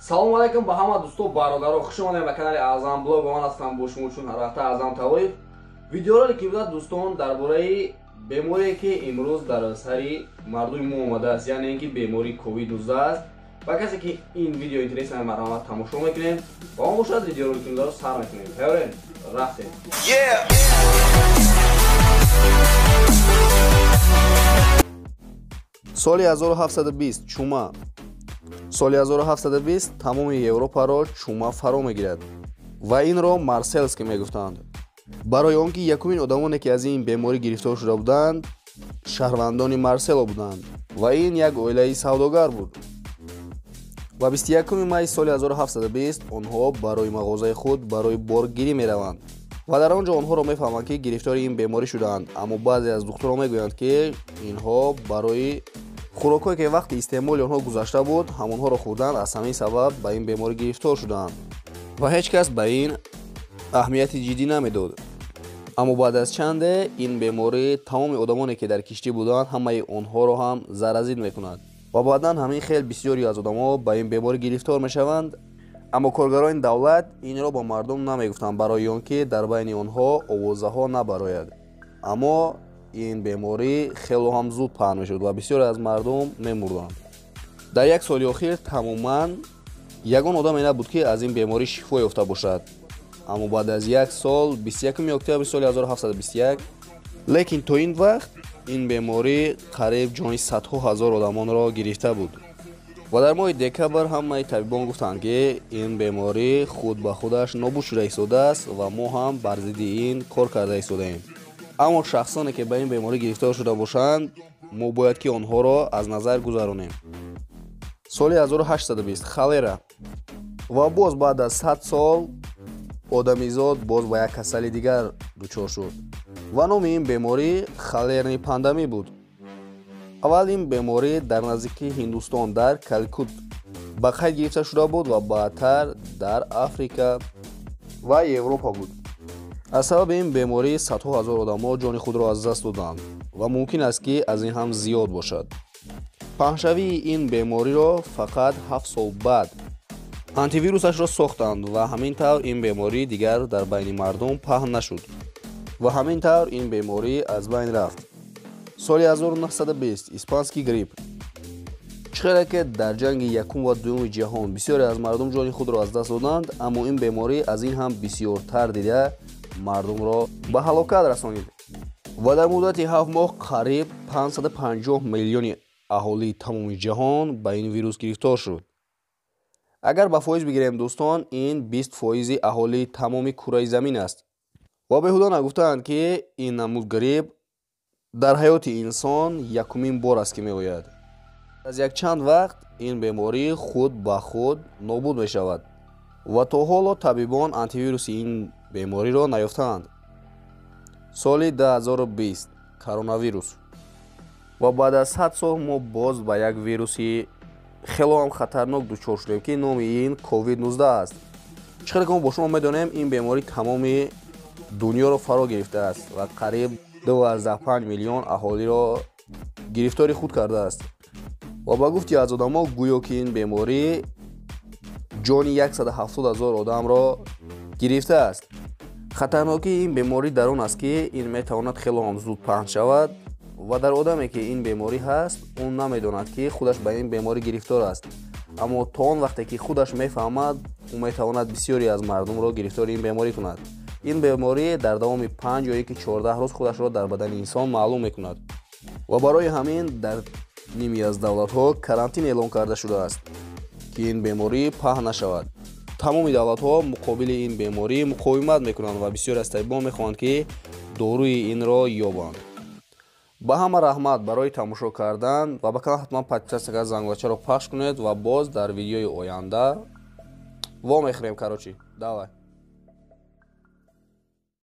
Салому алайкум ба ҳама дӯсто, бародаро, хуш омадем ба канали Аъзам Блог. Ман ҳастам бо шумо чун ҳар вақта Аъзам Тавоев. Видеоролики имрӯз, дӯстон, дар бораи беморие ки имрӯз дар сари мардуми мо омадааст, яъне ин ки бемории COVID-19 аст. Ба касе ки ин видео интересно, марҳамат, тамошо мекунем ва он бошад, видеоролики имрӯзро сар мекунем. Тайёрем? Рафтем. Соли 1720 чума. Соли 1720 тамоми Европаро чума фаро мегирад ва инро марселски мегуфтанд, барои он ки якумин одамоне ки аз ин беморӣ гирифтор шуда буданд, шаҳрвандони Марсело буданд ва ин як оилаи савдогар буд. Ва 21 май соли 1720 онҳо барои мағозаи худ барои боргирӣ мераванд ва дар он ҷо онҳоро мефаҳманд, ки гирифтори ин беморӣ шудаанд. Аммо баъзе аз духтурон мегӯянд, ки инҳо барои хӯрокҳое ки вақти истеъмоли онҳо гузашта буд, ҳамонҳоро хӯрданд, аз ҳамин сабаб ба ин беморӣ гирифтор шудаанд ва ҳеҷ кас ба ин аҳамияти ҷиддӣ намедод. Аммо баъд аз чанде ин беморӣ тамоми одамоне ки дар киштӣ буданд, ҳамаи онҳоро ҳам заразид мекунад ва баъдан ҳамин хел бисёре аз одамҳо ба ин беморӣ гирифтор мешаванд. Аммо коргарони давлат инро ба мардум намегуфтанд, барои он ки дар байни онҳо овозаҳо набарояд. Аммо ин беморӣ хело ҳам зуд паҳн мешуд ва бисёре аз мардум мемурданд. Дар як соли охир тамоман ягон одаме набуд, ки аз ин беморӣ шифо ёфта бошад. Аммо баъд аз як сол, 21 октябри соли 1721, лекин то ин вақт ин беморӣ қариб ҷони садҳо ҳазор одамонро гирифта буд. Ва дар моҳи декабр ҳамаи табибон гуфтанд, ки ин беморӣ худ ба худаш нобуд шуда истодааст ва мо ҳам бар зидди ин кор карда истодаем. Аммо шахсоне ки ба ин беморӣ гирифтор шуда бошанд, мо бояд ки онҳоро аз назар гузаронем. Соли 1820 холера. Ва боз баъд аз 100 сол одамизод боз ба як касали дигар дучор шуд ва номи ин беморӣ холерни пандемӣ буд. Аввал ин беморӣ дар наздикии Ҳиндустон, дар Калкут ба қайд гирифта шуда буд ва баъдтар дар Африка ва Европа буд. Аз сабаби ин беморӣ садҳо ҳазор одамҳо ҷони худро аз даст доданд ва мумкин аст, ки аз ин ҳам зиёд бошад. Паҳншавии ин бемориро фақат 7 сол баъд антивирусашро сохтанд ва ҳамин тавр ин беморӣ дигар дар байни мардум паҳн нашуд ва ҳамин тавр ин беморӣ аз байн рафт. Соли 1920 испанский грипп. Чӣ хеле ки дар ҷанги якум ва дуюми ҷаҳон бисёре аз мардум ҷони худро аз даст доданд, аммо ин беморӣ аз ин ҳам бисёртар дида мардумро ба ҳалокат расонид ва дар муддати 7 моҳ қариб 550 миллиони аҳолии тамоми ҷаҳон ба ин вирус гирифтор шуд. Агар ба фоиз бигирем, дӯстон, ин 20 фоизи аҳолии тамоми кураи замин аст. Ва беҳуда нагуфтаанд, ки ин намуд грипп дар ҳаёти инсон якумин бор аст ки меояд. Аз якчанд вақт ин беморӣ худ ба худ нобуд мешавад ва то ҳоло табибон антивируси ин бемориро наёфтаанд. Соли 2020 коронавирус. Ва баъд аз 100 сол мо боз ба як вируси хело ҳам хатарнок дучор шудем, ки номи ин COVID-19 аст. Чӣ хеле ки мо бо шумо медонем, ин беморӣ тамоми дунёро фаро гирифтааст ва қариб 2,5 миллион аҳолиро гирифтори худ кардааст. Ва ба гуфти аз одамо, гӯё ки ин беморӣ ҷони 170 ҳазор одамро гирифтааст. Хатарнокии ин беморӣ дар он аст, ки ин метавонад хело ҳам зуд паҳн шавад ва дар одаме ки ин беморӣ ҳаст, ӯ намедонад, ки худаш ба ин беморӣ гирифтор аст. Аммо то он вақте ки худаш мефаҳмад, ӯ метавонад бисёре аз мардумро гирифтори ин беморӣ кунад. Ин беморӣ дар давоми 5 ё ки 14 рӯз худашро дар бадани инсон маълум мекунад ва барои ҳамин дар ниме аз давлатҳо карантин эълон карда шудааст, ки ин беморӣ паҳн нашавад. Тамоми давлатҳо муқобили ин беморӣ муқовимат мекунанд ва бисёре аз табибон мехоҳанд, ки доруи инро ёбанд. Ба ҳама раҳмат барои тамошо кардан ва ба канал ҳатман подписаться карда, зангулачаро пахш кунед ва боз дар видеои оянда вомехӯрем. Короче, давай.